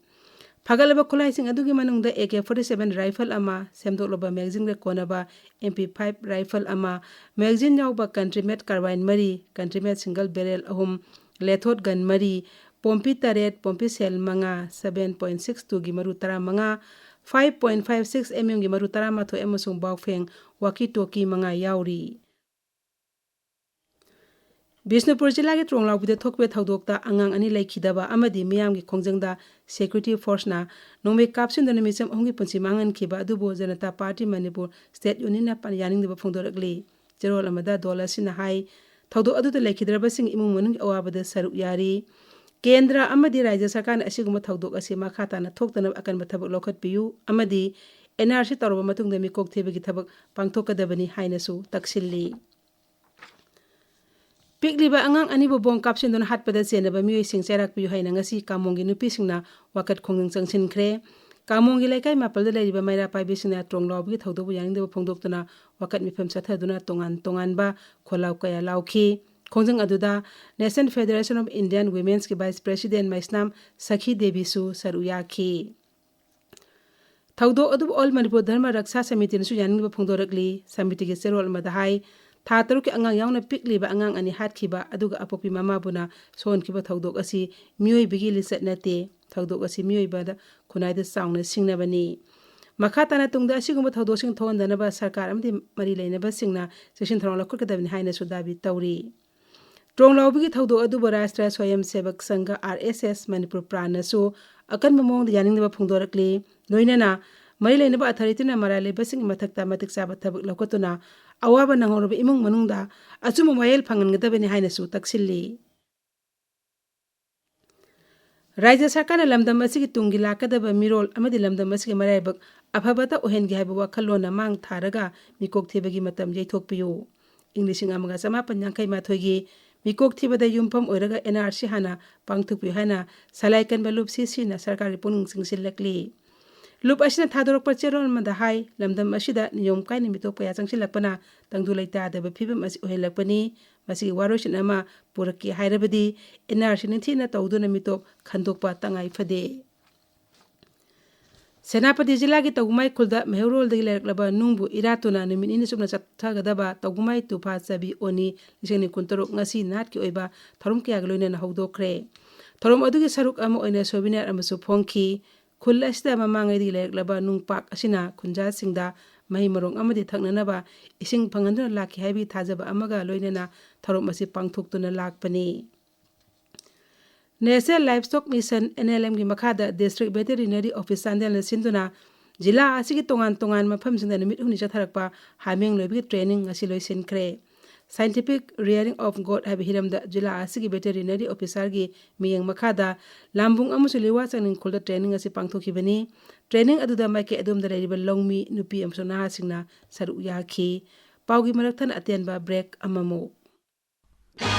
ꯐꯥꯒꯠꯂꯕ ꯈꯨꯠꯂꯥꯏꯁꯤꯡ ꯑꯗꯨꯒꯤ ꯃꯅꯨꯡꯗ A K forty seven rifle ꯑꯃ, ꯁꯦꯝꯗꯣꯛꯂꯕ magazine ꯒ ꯀꯣꯟꯅꯕ M P five rifle ꯑꯃ, magazine ꯌꯥꯎꯕ country made carbine ꯃꯔꯤ, country made single barrel ꯑꯍꯨꯝ, lethot gun ꯃꯔꯤ, ꯄꯣꯝꯄꯤ ꯇꯔꯦꯠ, ꯄꯣꯝꯄꯤ shell ꯃꯉꯥ, seven point six two ꯒꯤ ꯃꯔꯨ ꯇꯔꯥꯃꯉꯥ, five point five six M M ꯒꯤ ꯃꯔꯨ ꯇꯔꯥꯃꯥꯊꯣꯏ ꯑꯃꯁꯨꯡ ꯕꯥꯎꯐꯦꯡ walkie talkie ꯃꯉꯥ ꯌꯥꯎꯔꯤ꯫ ꯕꯤꯁꯅꯨꯄꯨꯔ ꯖꯤꯂꯥꯒꯤ ꯇ꯭ꯔꯣꯡꯂꯥꯎꯕꯤꯗ ꯊꯣꯛꯈꯤꯕ ꯊꯧꯗꯣꯛꯇ ꯑꯉꯥꯡ ꯑꯅꯤ ꯂꯩꯈꯤꯗꯕ ꯑꯃꯗꯤ ꯃꯤꯌꯥꯝꯒꯤ ꯈꯣꯡꯖꯪꯗ security force ꯅ ꯅꯣꯡꯃꯩ ꯀꯥꯞꯁꯤꯟꯗꯨꯅ ꯃꯤꯆꯝ ꯑꯍꯨꯝꯒꯤ ꯄꯨꯟꯁꯤ ꯃꯥꯡꯍꯟꯈꯤꯕ ꯑꯗꯨꯕꯨ Janata party Manipur state union ꯅ ꯄ-, ꯌꯥꯅꯤꯡꯗꯕ ꯐꯣꯡꯗꯣꯔꯛꯂꯤ꯫ ꯆꯦꯔꯣꯜ ꯑꯃꯗ ꯗꯣꯜ ꯑꯁꯤꯅ ꯍꯥꯏ, ꯊꯧꯗꯣꯛ ꯑꯗꯨꯗ ꯂꯩꯈꯤꯗ꯭ꯔꯕꯁꯤꯡ ꯏꯃꯨꯡ ꯃꯅꯨꯡꯒꯤ ꯑꯋꯥꯕꯗ ꯁꯔꯨꯛ ꯌꯥꯔꯤ꯫ ꯀꯦꯟꯗ꯭ꯔ ꯑꯃꯗꯤ ꯔꯥꯖ꯭ꯌ ꯁꯔꯀꯥꯔꯅ ꯑꯁꯤꯒꯨꯝꯕ ꯊꯧꯗꯣꯛ ꯑꯁꯤ ꯃꯈꯥ ꯇꯥꯅ ꯊꯣꯛꯇꯅꯕ ꯑꯀꯟꯕ ꯊꯕꯛ ꯂꯧꯈꯠꯄꯤꯌꯨ ꯑꯃꯗꯤ N R C ꯇꯧꯔꯕ ꯃꯇꯨꯡꯗ ꯃꯤꯀꯣꯛ ꯊꯤꯕꯒꯤ ꯊꯕꯛ ꯄꯥꯡꯊꯣꯛꯀꯗꯕꯅꯤ ꯍꯥꯏꯅꯁꯨ ꯇꯛꯁꯤꯜꯂꯤ꯫ ꯄꯤꯛꯂꯤꯕ ꯑꯉꯥꯡ ꯑꯅꯤꯕꯨ ꯕꯣꯝ ꯀꯥꯞꯁꯤꯟꯗꯨꯅ ꯍꯥꯠꯄꯗ ꯆꯦꯟꯅꯕ ꯃꯤꯑꯣꯏꯁꯤꯡ ꯆꯩꯔꯥꯛ ꯄꯤꯌꯨ ꯍꯥꯏꯅ ꯉꯁꯤ ꯀꯥꯃꯣꯡꯒꯤ ꯅꯨꯄꯤꯁꯤꯡꯅ ꯋꯥꯀꯠ ꯈꯣꯡꯖꯪ ꯆꯪꯁꯤꯟꯈ꯭ꯔꯦ꯫ ꯀꯥꯃꯣꯡꯒꯤ ꯂꯩꯀꯥꯏ ꯃꯥꯄꯜꯗ ꯂꯩꯔꯤꯕ ꯃꯩꯔꯥ ꯄꯥꯏꯕꯤꯁꯤꯡꯅ ꯇ꯭ꯔꯣꯡ ꯂꯥꯎꯕꯒꯤ ꯊꯧꯗꯣꯛꯄꯨ ꯌꯥꯅꯤꯡꯗꯕ ꯐꯣꯡꯗꯣꯛꯇꯨꯅ ꯋꯥꯀꯠ ꯃꯤꯐꯝ ꯆꯠꯊꯗꯨꯅ ꯇꯣꯉꯥꯟ ꯇꯣꯉꯥꯟꯕ ꯈꯣꯜꯂꯥꯎ ꯀꯌꯥ ꯂꯥꯎꯈꯤ꯫ ꯈꯣꯡꯖꯪ ꯑꯗꯨꯗ National Federation of Indian Women's ꯀꯤ Vice President ꯃꯩꯁꯅꯥꯝ ꯁꯈꯤ ꯗꯦꯕꯤꯁꯨ ꯁꯔꯨꯛ ꯌꯥꯈꯤ꯫ ꯊꯧꯗꯣꯛ ꯑꯗꯨꯕꯨ All Manipur ꯙꯔꯃ ꯔꯛꯁꯥ ꯁꯃꯤꯇꯤꯅꯁꯨ ꯌꯥꯅꯤꯡꯗꯕ ꯐꯣꯡꯗꯣꯔꯛꯂꯤ꯫ ꯁꯃꯤꯇꯤꯒꯤ ꯆꯦꯔꯣꯜ ꯑꯃꯗ ꯍꯥꯏ, ꯊꯥ ꯇꯔꯨꯛꯀꯤ ꯑꯉꯥꯡ ꯌꯥꯎꯅ ꯄꯤꯛꯂꯤꯕ ꯑꯉꯥꯡ ꯑꯅꯤ ꯍꯥꯠꯈꯤꯕ ꯑꯗꯨꯒ ꯑꯄꯣꯛꯄꯤ ꯃꯃꯥꯕꯨꯅ ꯁꯣꯛꯍꯟꯈꯤꯕ ꯊꯧꯗꯣꯛ ꯑꯁꯤ ꯃꯤꯑꯣꯏꯕꯒꯤ ꯂꯤꯆꯠ ꯅꯠꯇꯦ꯫ ꯊꯧꯗꯣꯛ ꯑꯁꯤ ꯃꯤꯑꯣꯏꯕꯗ ꯈꯨꯟꯅꯥꯏꯗ ꯆꯥꯎꯅ ꯁꯤꯡꯅꯕꯅꯤ꯫ ꯃꯈꯥ ꯇꯥꯅ ꯇꯨꯡꯗ ꯑꯁꯤꯒꯨꯝꯕ ꯊꯧꯗꯣꯛꯁꯤꯡ ꯊꯣꯛꯍꯟꯗꯅꯕ ꯁꯔꯀꯥꯔ ꯑꯃꯗꯤ ꯃꯔꯤ ꯂꯩꯅꯕꯁꯤꯡꯅ ꯆꯦꯛꯁꯤꯟ ꯊꯧꯔꯥꯡ ꯂꯧꯈꯠꯀꯗꯕꯅꯤ ꯍꯥꯏꯅꯁꯨ ꯗꯥꯕꯤ ꯇꯧꯔꯤ꯫ ꯇ꯭ꯔꯣꯡ ꯂꯥꯎꯕꯒꯤ ꯊꯧꯗꯣꯛ ꯑꯗꯨꯕꯨ ꯔꯥꯁꯇ꯭ꯔ ꯁ꯭ꯋꯌꯝ ꯁꯦꯕꯛ ꯁꯪꯘ, ꯑꯥꯔ ꯑꯦꯁ ꯑꯦꯁ, ꯃꯅꯤꯄꯨꯔ ꯄ꯭ꯔꯥꯟꯅꯁꯨ ꯑꯀꯟꯕ ꯃꯑꯣꯡꯗ ꯌꯥꯅꯤꯡꯗꯕ ꯐꯣꯡꯗꯣꯔꯛꯂꯤ꯫ ꯂꯣꯏꯅꯅ ꯃꯔꯤ ꯂꯩꯅꯕ ꯑꯊꯣꯔꯤꯇꯤꯅ ꯃꯔꯥꯜ ꯂꯩꯕꯁꯤꯡꯒꯤ ꯃꯊꯛꯇ ꯃꯇꯤꯛ ꯆꯥꯕ ꯊꯕꯛ ꯂꯧꯈꯠꯇꯨꯅ ꯑꯋꯥꯕ ꯅꯪꯍꯧꯔꯕ ꯏꯃꯨꯡ ꯃꯅꯨꯡꯗ ꯑꯆꯨꯝꯕ ꯋꯥꯌꯦꯜ ꯐꯪꯍꯟꯒꯗꯕꯅꯤ ꯍꯥꯏꯅꯁꯨ ꯇꯛꯁꯤꯜꯂꯤ꯫ ꯔꯥꯖ꯭ꯌ ꯁꯔꯀꯥꯔꯅ ꯂꯝꯗꯝ ꯑꯁꯤꯒꯤ ꯇꯨꯡꯒꯤ ꯂꯥꯛꯀꯗꯕ ꯃꯤꯔꯣꯜ ꯑꯃꯗꯤ ꯂꯝꯗꯝ ꯑꯁꯤꯒꯤ ꯃꯔꯥꯏꯕꯛ ꯑꯐꯕꯇ ꯑꯣꯏꯍꯟꯒꯦ ꯍꯥꯏꯕ ꯋꯥꯈꯜꯂꯣꯟꯅ ꯃꯥꯡ ꯊꯥꯔꯒ ꯃꯤꯀꯣꯛ ꯊꯤꯕꯒꯤ ꯃꯇꯝ ꯌꯩꯊꯣꯛꯄꯤꯌꯨ꯫ ꯏꯪ ꯂꯤꯁꯤꯡ ꯑꯃꯒ ꯆꯃꯥꯄꯟ ꯌꯥꯡꯈꯩ ꯃꯥꯊꯣꯏꯒꯤ ꯃꯤꯀꯣꯛ ꯊꯤꯕꯗ ꯌꯨꯝꯐꯝ ꯑꯣꯏꯔꯒ ꯑꯦꯟ ꯑꯥꯔ ꯁꯤ ꯍꯥꯟꯅ ꯄꯥꯡꯊꯣꯛꯄꯤꯌꯨ ꯍꯥꯏꯅ ꯁꯂꯥꯏ ꯀꯟꯕ ꯂꯨꯞ ꯁꯤ ꯁꯤꯅ ꯁꯔꯀꯥꯔꯒꯤ ꯄꯨꯛꯅꯤꯡ ꯆꯤꯡꯁꯤꯜꯂꯛꯂꯤ꯫ ꯂꯨꯞ ꯑꯁꯤꯅ ꯊꯥꯗꯣꯔꯛꯄ ꯆꯦꯔꯣꯜ ꯑꯃꯗ ꯍꯥꯏ, ꯂꯝꯗꯝ ꯑꯁꯤꯗ ꯅꯤꯌꯣꯝ ꯀꯥꯏꯅ ꯃꯤꯇꯣꯞ ꯀꯌꯥ ꯆꯪꯁꯤꯜꯂꯛꯄꯅ ꯇꯪꯗꯨ ꯂꯩꯇꯥꯗꯕ ꯐꯤꯕꯝ ꯑꯁꯤ ꯑꯣꯏꯍꯜꯂꯛꯄꯅꯤ꯫ ꯃꯁꯤꯒꯤ ꯋꯥꯔꯣꯏꯁꯤꯟ ꯑꯃ ꯄꯨꯔꯛꯀꯦ ꯍꯥꯏꯔꯕꯗꯤ ꯑꯦꯟ ꯑꯥꯔ ꯁꯤ ꯅꯤꯡꯊꯤꯅ ꯇꯧꯗꯨꯅ ꯃꯤꯇꯣꯞ ꯈꯟꯗꯣꯛꯄ ꯇꯉꯥꯏ ꯐꯗꯦ꯫ ꯁꯦꯅꯥꯄꯇꯤ ꯖꯤꯂꯥꯒꯤ ꯇꯧꯒꯨꯃꯥꯏ ꯈꯨꯜꯗ ꯃꯩꯍꯧꯔꯣꯜꯗꯒꯤ ꯂꯩꯔꯛꯂꯕ ꯅꯨꯡꯕꯨ ꯏꯔꯥꯠꯇꯨꯅ ꯅꯨꯃꯤꯠ ꯅꯤꯅꯤ ꯆꯨꯞꯅ ꯆꯠꯊꯒꯗꯕ ꯇꯧꯒꯨꯃꯥꯏ ꯇꯨꯐꯥ ꯆꯕꯤ ꯑꯣꯅꯤ ꯂꯤꯁꯤꯡ ꯑꯅꯤ ꯀꯨꯟꯇꯔꯨꯛ ꯉꯁꯤ ꯅꯥꯠꯀꯤ ꯑꯣꯏꯕ ꯊꯧꯔꯝ ꯀꯌꯥꯒ ꯂꯣꯏꯅꯅ ꯍꯧꯗꯣꯛꯈ꯭ꯔꯦ꯫ ꯊꯧꯔꯝ ꯑꯗꯨꯒꯤ ꯁꯔꯨꯛ ꯑꯃ ꯑꯣꯏꯅ ꯁꯣꯚꯤꯅꯤꯌꯥꯔ ꯑꯃꯁꯨ ꯐꯣꯡꯈꯤ꯫ ꯈꯨꯜ ꯑꯁꯤꯗ ꯃꯃꯥꯡꯉꯩꯗꯒꯤ ꯂꯩꯔꯛꯂꯕ ꯅꯨꯡꯄꯥꯛ ꯑꯁꯤꯅ ꯈꯨꯟꯖꯥꯁꯤꯡꯗ ꯃꯍꯩ ꯃꯔꯣꯡ ꯑꯃꯗꯤ ꯊꯛꯅꯅꯕ ꯏꯁꯤꯡ ꯐꯪꯍꯟꯗꯨꯅ ꯂꯥꯛꯈꯤ ꯍꯥꯏꯕꯒꯤ ꯊꯥꯖꯕ ꯑꯃꯒ ꯂꯣꯏꯅꯅ ꯊꯧꯔꯝ ꯑꯁꯤ ꯄꯥꯡꯊꯣꯛꯇꯨꯅ ꯂꯥꯛꯄꯅꯤ꯫ National Livestock Mission, N L ꯑꯦꯝꯒꯤ ꯃꯈꯥꯗ District Veterinary Office ꯆꯥꯟꯗꯦꯜꯅ ꯁꯤꯟꯗꯨꯅ ꯖꯤꯂꯥ ꯑꯁꯤꯒꯤ ꯇꯣꯉꯥꯟ ꯇꯣꯉꯥꯟꯕ ꯃꯐꯝꯁꯤꯡꯗ ꯅꯨꯃꯤꯠ ꯍꯨꯝꯅꯤ ꯆꯠꯊꯔꯛꯄ ꯍꯥꯃꯦꯡ ꯂꯣꯏꯕꯒꯤ training ꯉꯁꯤ ꯂꯣꯏꯁꯤꯟꯈ꯭ꯔꯦ꯫ Scientific Rearing of Goat ꯍꯥꯏꯕ ꯍꯤꯔꯝꯗ ꯖꯤꯂꯥ ꯑꯁꯤꯒꯤ veterinary officerꯒꯤ ꯃꯤꯠꯌꯦꯡ ꯃꯈꯥꯗ ꯂꯥꯝꯕꯨꯡ ꯑꯃꯁꯨꯡ ꯂꯤꯋꯥ ꯆꯥꯡꯅꯤꯡꯈꯣꯜꯗ training ꯑꯁꯤ ꯄꯥꯡꯊꯣꯛꯈꯤꯕꯅꯤ꯫ Training ꯑꯗꯨꯗ ꯃꯥꯏꯀꯩ ꯑꯗꯣꯝꯗ ꯂꯩꯔꯤꯕ ꯂꯧꯃꯤ ꯅꯨꯄꯤ ꯑꯃꯁꯨꯡ ꯅꯍꯥꯁꯤꯡꯅ ꯁꯔꯨꯛ ꯌꯥꯈꯤ꯫ ꯄꯥꯎꯒꯤ ꯃꯔꯛ ꯊꯠꯅ ꯑꯇꯦꯟꯕ break ꯑꯃꯃꯨꯛ꯫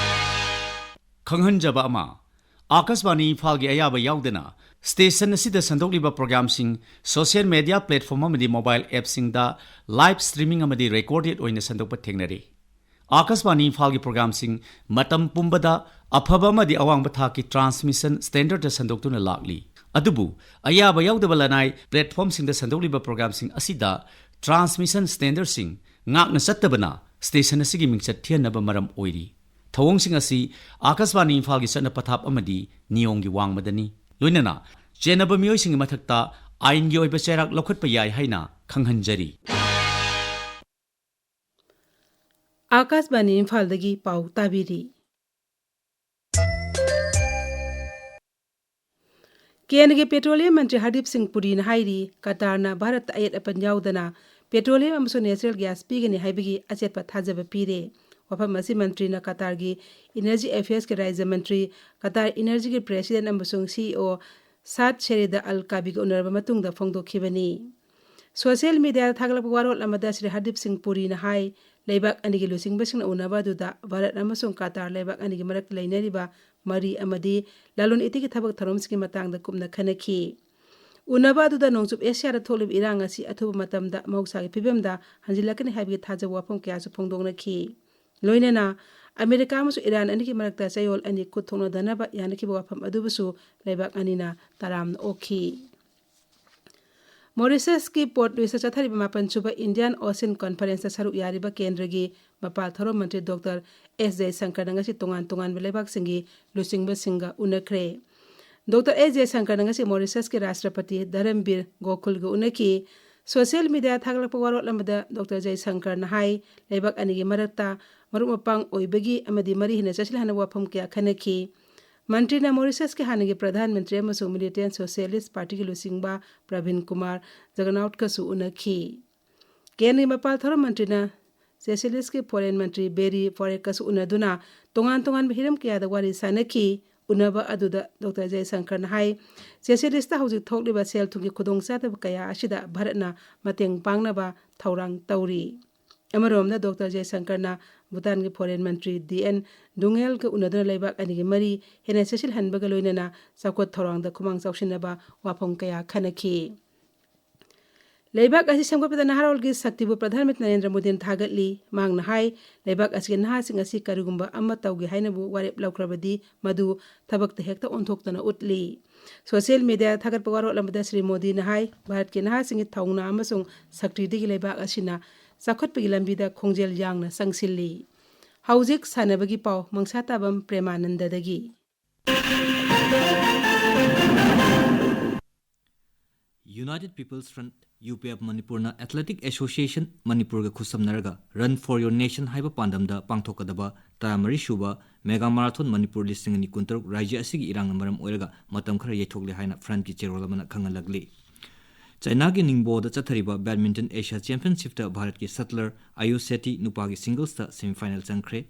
ꯈꯪꯍꯟꯖꯕ ꯑꯃ, ꯑꯥꯀꯥꯁꯕꯥꯅꯤ ꯏꯝꯐꯥꯜꯒꯤ ꯑꯌꯥꯕ ꯌꯥꯎꯗꯅ ꯁ꯭ꯇꯦꯁꯟ ꯑꯁꯤꯗ ꯁꯟꯗꯣꯛꯂꯤꯕ ꯄ꯭ꯔꯣꯒ꯭ꯔꯥꯝꯁꯤꯡ ꯁꯣꯁꯤꯌꯦꯜ ꯃꯦꯗꯤꯌꯥ ꯄ꯭ꯂꯦꯠꯐꯣꯔꯝ ꯑꯃꯗꯤ ꯃꯣꯕꯥꯏꯜ ꯑꯦꯞꯁꯤꯡꯗ ꯂꯥꯏꯚ ꯁ꯭ꯇ꯭ꯔꯤꯃꯤꯡ ꯑꯃꯗꯤ ꯔꯦꯀꯣꯔꯗꯦꯗ ꯑꯣꯏꯅ ꯁꯟꯗꯣꯛꯄ ꯊꯦꯡꯅꯔꯤ꯫ ꯑꯥꯀꯥꯁꯕꯥꯅꯤ ꯏꯝꯐꯥꯜꯒꯤ ꯄ꯭ꯔꯣꯒ꯭ꯔꯥꯝꯁꯤꯡ ꯃꯇꯝ ꯄꯨꯝꯕꯗ ꯑꯐꯕ ꯑꯃꯗꯤ ꯑꯋꯥꯡꯕ ꯊꯥꯛꯀꯤ ꯇ꯭ꯔꯥꯟꯁꯃꯤꯁꯟ ꯁ꯭ꯇꯦꯟꯗꯔꯗ ꯁꯟꯗꯣꯛꯇꯨꯅ ꯂꯥꯛꯂꯤ꯫ ꯑꯗꯨꯕꯨ ꯑꯌꯥꯕ ꯌꯥꯎꯗꯕ ꯂꯅꯥꯏ ꯄ꯭ꯂꯦꯠꯐꯣꯔꯝꯁꯤꯡꯗ ꯁꯟꯗꯣꯛꯂꯤꯕ ꯄ꯭ꯔꯣꯒ꯭ꯔꯥꯝꯁꯤꯡ ꯑꯁꯤꯗ ꯇ꯭ꯔꯥꯟꯁꯃꯤꯁꯟ ꯁ꯭ꯇꯦꯟꯗꯔꯗꯁꯤꯡ ꯉꯥꯛꯅ ꯆꯠꯇꯕꯅ ꯁ꯭ꯇꯦꯁꯟ ꯑꯁꯤꯒꯤ ꯃꯤꯡꯆꯠ ꯊꯤꯍꯟꯅꯕ ꯃꯔꯝ ꯑꯣꯏꯔꯤ꯫ ꯊꯧꯑꯣꯡꯁꯤꯡ ꯑꯁꯤ ꯑꯥꯀꯥꯁꯕꯥꯅꯤ ꯏꯝꯐꯥꯜꯒꯤ ꯆꯠꯅ ꯄꯊꯥꯞ ꯑꯃꯗꯤ ꯅꯤꯌꯣꯝꯒꯤ ꯋꯥꯡꯃꯗꯅꯤ꯫ ꯂꯣꯏꯅꯅ ꯆꯦꯟꯅꯕ ꯃꯤꯑꯣꯏꯁꯤꯡꯒꯤ ꯃꯊꯛꯇ ꯑꯥꯏꯟꯒꯤ ꯑꯣꯏꯕ ꯆꯩꯔꯥꯛ ꯂꯧꯈꯠꯄ ꯌꯥꯏ ꯍꯥꯏꯅ ꯈꯪꯍꯟꯖꯔꯤ꯫ ꯑꯥꯀꯥꯁꯕꯥꯅꯤ ꯏꯝꯐꯥꯜꯗꯒꯤ ꯄꯥꯎ ꯇꯥꯕꯤꯔꯤ꯫ ꯀꯦꯟꯗ꯭ꯔꯒꯤ ꯄꯦꯇ꯭ꯔꯣꯂꯤꯌꯝ ꯃꯟꯇ꯭ꯔꯤ ꯍꯔꯗꯤꯞ ꯁꯤꯡ ꯄꯨꯔꯤꯅ ꯍꯥꯏꯔꯤ, ꯀꯇꯥꯔꯅ ꯚꯥꯔꯠꯇ ꯑꯌꯦꯠ ꯑꯄꯟ ꯌꯥꯎꯗꯅ ꯄꯦꯇ꯭ꯔꯣꯂꯤꯌꯝ ꯑꯃꯁꯨꯡ ꯅꯦꯆꯔꯦꯜ ꯒ꯭ꯌꯥꯁ ꯄꯤꯒꯅꯤ ꯍꯥꯏꯕꯒꯤ ꯑꯆꯦꯠꯄ ꯊꯥꯖꯕ ꯄꯤꯔꯦ꯫ ꯋꯥꯐꯝ ꯑꯁꯤ ꯃꯟꯇ꯭ꯔꯤꯅ ꯀꯇꯥꯔꯒꯤ ꯏꯅꯔꯖꯤ ꯑꯦꯐꯤꯌꯔꯁꯀꯤ ꯔꯥꯖ꯭ꯌ ꯃꯟꯇ꯭ꯔꯤ, ꯀꯇꯥꯔ ꯏꯅꯔꯖꯤꯒꯤ ꯄ꯭ꯔꯦꯁꯤꯗꯦꯟꯠ ꯑꯃꯁꯨꯡ ꯁꯤꯏꯑꯣ ꯁꯥꯗ ꯁꯦꯔꯤꯗ ꯑꯜ ꯀꯥꯕꯤꯒ ꯎꯅꯔꯕ ꯃꯇꯨꯡꯗ ꯐꯣꯡꯗꯣꯛꯈꯤꯕꯅꯤ꯫ ꯁꯣꯁꯤꯌꯦꯜ ꯃꯤꯗꯤꯌꯥꯗ ꯊꯥꯒꯠꯂꯛꯄ ꯋꯥꯔꯣꯜ ꯑꯃꯗ ꯁ꯭ꯔꯤ ꯍꯔꯗꯤꯞ ꯁꯤꯡ ꯄꯨꯔꯤꯅ ꯍꯥꯏ, ꯂꯩꯕꯥꯛ ꯑꯅꯤꯒꯤ ꯂꯨꯆꯤꯡꯕꯁꯤꯡꯅ ꯎꯅꯕ ꯑꯗꯨꯗ ꯚꯥꯔꯠ ꯑꯃꯁꯨꯡ ꯀꯇꯥꯔ ꯂꯩꯕꯥꯛ ꯑꯅꯤꯒꯤ ꯃꯔꯛꯇ ꯂꯩꯅꯔꯤꯕ ꯃꯔꯤ ꯑꯃꯗꯤ ꯂꯂꯣꯟ ꯏꯇꯤꯛꯀꯤ ꯊꯕꯛ ꯊꯧꯔꯝꯁꯤꯡꯒꯤ ꯃꯇꯥꯡꯗ ꯀꯨꯞꯅ ꯈꯟꯅꯈꯤ꯫ ꯎꯅꯕ ꯑꯗꯨꯗ ꯅꯣꯡꯆꯨꯞ ꯑꯦꯁꯤꯌꯥꯗ ꯊꯣꯛꯂꯤꯕ ꯏꯔꯥꯡ ꯑꯁꯤ ꯑꯊꯨꯕ ꯃꯇꯝꯗ ꯃꯍꯧꯁꯥꯒꯤ ꯐꯤꯕꯝꯗ ꯍꯟꯖꯤꯜꯂꯛꯀꯅꯤ ꯍꯥꯏꯕꯒꯤ ꯊꯥꯖꯕ ꯋꯥꯐꯝ ꯀꯌꯥꯁꯨ ꯐꯣꯡꯗꯣꯛꯅꯈꯤ꯫ ꯂꯣꯏꯅꯅ ꯑꯃꯦꯔꯤꯀꯥ ꯑꯃꯁꯨꯡ ꯏꯔꯥꯟ ꯑꯅꯤꯒꯤ ꯃꯔꯛꯇ ꯆꯌꯣꯜ ꯑꯅꯤ ꯈꯨꯠ ꯊꯣꯛꯅꯗꯅꯕ ꯌꯥꯅꯈꯤꯕ ꯋꯥꯐꯝ ꯑꯗꯨꯕꯨꯁꯨ ꯂꯩꯕꯥꯛ ꯑꯅꯤꯅ ꯇꯔꯥꯝꯅ ꯑꯣꯛꯈꯤ꯫ ꯃꯣꯔꯤꯁꯁꯀꯤ ꯄꯣꯔꯠ ꯂꯨꯏꯁꯇ ꯆꯠꯊꯔꯤꯕ ꯃꯥꯄꯟ ꯁꯨꯕ ꯏꯟꯗꯤꯌꯥꯟ ꯑꯣꯁꯤꯌꯟ ꯀꯣꯟꯐꯔꯦꯟꯁꯇ ꯁꯔꯨꯛ ꯌꯥꯔꯤꯕ ꯀꯦꯟꯗ꯭ꯔꯒꯤ ꯃꯄꯥꯜ ꯊꯧꯔꯝ ꯃꯟꯇ꯭ꯔꯤ ꯗꯣꯛꯇꯔ ꯑꯦꯁ ꯖꯌꯁꯪꯀꯔꯅ ꯉꯁꯤ ꯇꯣꯉꯥꯟ ꯇꯣꯉꯥꯟꯕ ꯂꯩꯕꯥꯛꯁꯤꯡꯒꯤ ꯂꯨꯆꯤꯡꯕꯁꯤꯡꯒ ꯎꯅꯈ꯭ꯔꯦ꯫ ꯗꯣꯛꯇꯔ ꯑꯦꯁ ꯖꯌꯁꯪꯀꯔꯅ ꯉꯁꯤ ꯃꯣꯔꯤꯁꯁꯀꯤ ꯔꯥꯁꯇ꯭ꯔꯄꯇꯤ ꯙꯔꯝꯕꯤꯔ ꯒꯣꯀꯨꯜꯒ ꯎꯅꯈꯤ꯫ ꯁꯣꯁꯤꯌꯦꯜ ꯃꯤꯗꯤꯌꯥ ꯊꯥꯒꯠꯂꯛꯄ ꯋꯥꯔꯣꯜ ꯑꯃꯗ ꯗꯣꯛꯇꯔ ꯖꯌꯁꯪꯀꯔꯅ ꯍꯥꯏ, ꯂꯩꯕꯥꯛ ꯑꯅꯤꯒꯤ ꯃꯔꯛꯇ ꯃꯔꯨꯞ ꯃꯄꯥꯡ ꯑꯣꯏꯕꯒꯤ ꯑꯃꯗꯤ ꯃꯔꯤ ꯍꯦꯟꯅ ꯆꯠꯁꯤꯜꯍꯟꯅꯕ ꯋꯥꯐꯝ ꯀꯌꯥ ꯈꯟꯅꯈꯤ꯫ ꯃꯟꯇ꯭ꯔꯤꯅ ꯃꯣꯔꯤꯁꯁꯀꯤ ꯍꯥꯟꯅꯒꯤ ꯄ꯭ꯔꯙꯥꯟ ꯃꯟꯇ꯭ꯔꯤ ꯑꯃꯁꯨꯡ ꯃꯤꯂꯤꯇꯦꯟ ꯁꯣꯁꯤꯌꯦꯂꯤꯁ ꯄꯥꯔꯇꯤꯒꯤ ꯂꯨꯆꯤꯡꯕ ꯄ꯭ꯔꯚꯤꯟ ꯀꯨꯃꯥꯔ ꯖꯒꯅꯥꯎꯠꯀꯁꯨ ꯎꯅꯈꯤ꯫ ꯀꯦꯟꯗ꯭ꯔꯒꯤ ꯃꯄꯥꯜ ꯊꯧꯔꯝ ꯃꯟꯇ꯭ꯔꯤꯅ ꯁꯦꯁꯦꯂꯤꯁꯀꯤ ꯐꯣꯔꯦꯟ ꯃꯟꯇ꯭ꯔꯤ ꯕꯦꯔꯤ ꯐꯣꯔꯦꯛꯀꯁꯨ ꯎꯅꯗꯨꯅ ꯇꯣꯉꯥꯟ ꯇꯣꯉꯥꯟꯕ ꯍꯤꯔꯝ ꯀꯌꯥꯗ ꯋꯥꯔꯤ ꯁꯥꯅꯈꯤ꯫ ꯎꯅꯕ ꯑꯗꯨꯗ ꯗꯣꯛꯇꯔ ꯖꯌꯁꯪꯀꯔꯅ ꯍꯥꯏ, ꯁꯦꯁꯦꯂꯤꯁꯇ ꯍꯧꯖꯤꯛ ꯊꯣꯛꯂꯤꯕ ꯁꯦꯜ ꯊꯨꯝꯒꯤ ꯈꯨꯗꯣꯡꯆꯥꯗꯕ ꯀꯌꯥ ꯑꯁꯤꯗ ꯚꯥꯔꯠꯅ ꯃꯇꯦꯡ ꯄꯥꯡꯅꯕ ꯊꯧꯔꯥꯡ ꯇꯧꯔꯤ꯫ ꯑꯃꯔꯣꯝꯗ, ꯗꯣꯛꯇꯔ ꯖꯌꯁꯪꯀꯔꯅ ꯚꯨꯇꯥꯟꯒꯤ ꯐꯣꯔꯦꯟ ꯃꯟꯇ꯭ꯔꯤ ꯗꯤ ꯑꯦꯟ ꯗꯨꯡꯉꯦꯜꯒ ꯎꯅꯗꯨꯅ ꯂꯩꯕꯥꯛ ꯑꯅꯤꯒꯤ ꯃꯔꯤ ꯍꯦꯟꯅ ꯆꯦꯠꯁꯤꯜꯍꯟꯕꯒ ꯂꯣꯏꯅꯅ ꯆꯥꯎꯈꯠ ꯊꯧꯔꯥꯡꯗ ꯈꯨꯃꯥꯡ ꯆꯥꯎꯁꯤꯟꯅꯕ ꯋꯥꯐꯝ ꯀꯌꯥ ꯈꯟꯅꯈꯤ꯫ ꯂꯩꯕꯥꯛ ꯑꯁꯤ ꯁꯦꯝꯒꯠꯄꯗ ꯅꯍꯥꯔꯣꯜꯒꯤ ꯁꯛꯇꯤꯕꯨ ꯄ꯭ꯔꯙꯥꯟ ꯃꯟꯇ꯭ꯔꯤ ꯅꯔꯦꯟꯗ꯭ꯔ ꯃꯣꯗꯤꯅ ꯊꯥꯒꯠꯂꯤ꯫ ꯃꯍꯥꯛꯅ ꯍꯥꯏ, ꯂꯩꯕꯥꯛ ꯑꯁꯤꯒꯤ ꯅꯍꯥꯁꯤꯡ ꯑꯁꯤ ꯀꯔꯤꯒꯨꯝꯕ ꯑꯃ ꯇꯧꯒꯦ ꯍꯥꯏꯅꯕꯨ ꯋꯥꯔꯦꯞ ꯂꯧꯈ꯭ꯔꯕꯗꯤ, ꯃꯗꯨ ꯊꯕꯛꯇ ꯍꯦꯛꯇ ꯑꯣꯟꯊꯣꯛꯇꯨꯅ ꯎꯠꯂꯤ꯫ ꯁꯣꯁꯤꯌꯦꯜ ꯃꯤꯗꯤꯌꯥꯗ ꯊꯥꯒꯠꯄ ꯋꯥꯔꯣꯜ ꯑꯃꯗ ꯁ꯭ꯔꯤ ꯃꯣꯗꯤꯅ ꯍꯥꯏ, ꯚꯥꯔꯠꯀꯤ ꯅꯍꯥꯁꯤꯡꯒꯤ ꯊꯧꯅꯥ ꯑꯃꯁꯨꯡ ꯁꯛꯇꯤꯗꯒꯤ ꯂꯩꯕꯥꯛ ꯑꯁꯤꯅ ꯆꯥꯎꯈꯠꯄꯒꯤ ꯂꯝꯕꯤꯗ ꯈꯣꯡꯖꯦꯜ ꯌꯥꯡꯅ ꯆꯪꯁꯤꯜꯂꯤ꯫ ꯍꯧꯖꯤꯛ ꯁꯥꯟꯅꯕꯒꯤ ꯄꯥꯎ, ꯃꯪꯁꯥꯇꯥꯕꯝ ꯄ꯭ꯔꯦꯃꯥꯅꯟꯗꯗꯒꯤ꯫ United People's Front, U P F ꯃꯅꯤꯄꯨꯔꯅ Athletic Association ꯃꯅꯤꯄꯨꯔꯒ ꯈꯨꯠꯁꯝꯅꯔꯒ Run for Your Nation ꯍꯥꯏꯕ ꯄꯥꯟꯗꯝꯗ ꯄꯥꯡꯊꯣꯛꯀꯗꯕ ꯇꯔꯥꯃꯔꯤ ꯁꯨꯕ Mega Marathon ꯃꯅꯤꯄꯨꯔ ꯂꯤꯁꯤꯡ ꯑꯅꯤ ꯀꯨꯟꯇꯔꯨꯛ ꯔꯥꯖ꯭ꯌ ꯑꯁꯤꯒꯤ ꯏꯔꯥꯡꯅ ꯃꯔꯝ ꯑꯣꯏꯔꯒ ꯃꯇꯝ ꯈꯔ ꯌꯩꯊꯣꯛꯂꯦ ꯍꯥꯏꯅ ꯐ꯭ꯔꯟꯠꯀꯤ ꯆꯦꯔꯣꯜ ꯑꯃꯅ ꯈꯪꯍꯜꯂꯛꯂꯤ꯫ ꯆꯥꯏꯅꯥꯒꯤ ꯅꯤꯡꯕꯣꯗ ꯆꯠꯊꯔꯤꯕ Badminton Asia Championshipꯇ ꯚꯥꯔꯠꯀꯤ shutler ꯑꯌꯨꯁ ꯁꯦꯇꯤ ꯅꯨꯄꯥꯒꯤ singlesꯇ semifinal ꯆꯪꯈ꯭ꯔꯦ꯫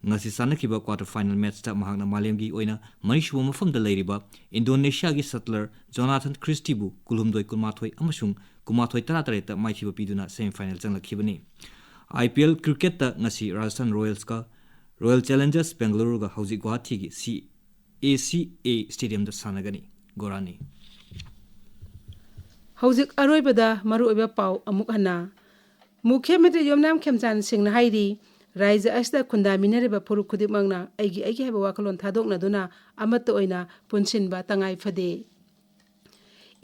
ꯉꯁꯤ ꯁꯥꯟꯅꯈꯤꯕ quarter final matchꯇ ꯃꯍꯥꯛꯅ ꯃꯥꯂꯦꯝꯒꯤ ꯑꯣꯏꯅ ꯃꯔꯤꯁꯨꯕ ꯃꯐꯝꯗ ꯂꯩꯔꯤꯕ ꯏꯟꯗꯣꯅꯦꯁꯤꯌꯥꯒꯤ shutler ꯖꯣꯅꯥꯊꯟ ꯈ꯭ꯔꯤꯁꯇꯤꯕꯨ ꯀꯨꯟꯍꯨꯝꯗꯣꯏ ꯀꯨꯟꯃꯥꯊꯣꯏ ꯑꯃꯁꯨꯡ ꯀꯨꯟꯃꯥꯊꯣꯏ ꯇꯔꯥꯇꯔꯦꯠꯇ ꯃꯥꯏꯊꯤꯕ ꯄꯤꯗꯨꯅ semifinal ꯆꯪꯂꯛꯈꯤꯕꯅꯤ꯫ IPL cricketꯇ ꯉꯁꯤ Rajasthan Royalsꯀ Royal Challengers Bangaloreꯒ ꯍꯧꯖꯤꯛ ꯒꯨꯋꯥꯍꯥꯇꯤꯒꯤ ꯁꯤ ꯑꯦ ꯁꯤ ꯑꯦ stadiumꯗ ꯁꯥꯟꯅꯒꯅꯤ꯫ ꯒꯣꯔꯥꯅꯤ꯫ ꯍꯧꯖꯤꯛ ꯑꯔꯣꯏꯕꯗ ꯃꯔꯨꯑꯣꯏꯕ ꯄꯥꯎ ꯑꯃꯨꯛ ꯍꯟꯅ꯫ ꯃꯨꯈ꯭ꯌ ꯃꯟꯇ꯭ꯔꯤ ꯌꯣꯝꯅꯥꯝ ꯈꯦꯝꯆꯥꯟ ꯁꯤꯡꯅ ꯍꯥꯏꯔꯤ, ꯔꯥꯖ꯭ꯌ ꯑꯁꯤꯗ ꯈꯨꯟꯗꯥꯃꯤꯟꯅꯔꯤꯕ ꯐꯨꯔꯨꯞ ꯈꯨꯗꯤꯡꯃꯛꯅ ꯑꯩꯒꯤ ꯑꯩꯒꯤ ꯍꯥꯏꯕ ꯋꯥꯈꯜꯂꯣꯟ ꯊꯥꯗꯣꯛꯅꯗꯨꯅ ꯑꯃꯠꯇ ꯑꯣꯏꯅ ꯄꯨꯟꯁꯤꯟꯕ ꯇꯉꯥꯏ ꯐꯗꯦ꯫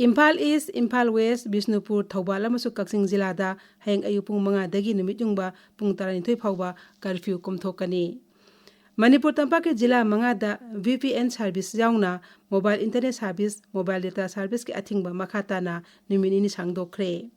ꯏꯝꯐꯥꯜ ꯏꯁ꯭ꯠ, ꯏꯝꯐꯥꯜ ꯋꯦꯁ꯭ꯠ, ꯕꯤꯁꯅꯨꯄꯨꯔ, ꯊꯧꯕꯥꯜ ꯑꯃꯁꯨꯡ ꯀꯛꯆꯤꯡ ꯖꯤꯂꯥꯗ ꯍꯌꯦꯡ ꯑꯌꯨꯛ ꯄꯨꯡ ꯃꯉꯥꯗꯒꯤ ꯅꯨꯃꯤꯠ ꯌꯨꯡꯕ ꯄꯨꯡ ꯇꯔꯥꯅꯤꯊꯣꯏ ꯐꯥꯎꯕ curfew ꯀꯨꯝꯊꯣꯛꯀꯅꯤ꯫ ꯃꯅꯤꯄꯨꯔ ꯇꯝꯄꯥꯛꯀꯤ ꯖꯤꯂꯥ ꯃꯉꯥꯗ VPN service ꯌꯥꯎꯅ mobile internet service, mobile data serviceꯀꯤ ꯑꯊꯤꯡꯕ ꯃꯈꯥ ꯇꯥꯅ ꯅꯨꯃꯤꯠ ꯅꯤꯅꯤ ꯁꯥꯡꯗꯣꯛꯈ꯭ꯔꯦ꯫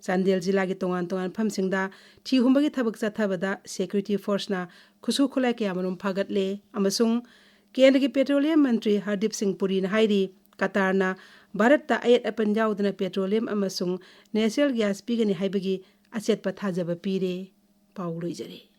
ꯆꯥꯟꯗꯦꯜ ꯖꯤꯂꯥꯒꯤ ꯇꯣꯉꯥꯟ ꯇꯣꯉꯥꯟꯕ ꯃꯐꯝꯁꯤꯡꯗ ꯊꯤ ꯍꯨꯝꯕꯒꯤ ꯊꯕꯛ ꯆꯠꯊꯕꯗ security forceꯅ ꯈꯨꯠꯁꯨ ꯈꯨꯠꯂꯥꯏ ꯀꯌꯥꯃꯔꯨꯝ ꯐꯥꯒꯠꯂꯦ ꯑꯃꯁꯨꯡ ꯀꯦꯟꯗ꯭ꯔꯒꯤ petroleum ꯃꯟꯇ꯭ꯔꯤ ꯍꯔꯗꯤꯞ ꯁꯤꯡ ꯄꯨꯔꯤꯅ ꯍꯥꯏꯔꯤ, ꯀꯇꯥꯔꯅ ꯚꯥꯔꯠꯇ ꯑꯌꯦꯠ ꯑꯄꯟ ꯌꯥꯎꯗꯅ petroleum ꯑꯃꯁꯨꯡ natural gas ꯄꯤꯒꯅꯤ ꯍꯥꯏꯕꯒꯤ ꯑꯆꯦꯠꯄ ꯊꯥꯖꯕ ꯄꯤꯔꯦ꯫ ꯄꯥꯎ ꯂꯣꯏꯖꯔꯦ꯫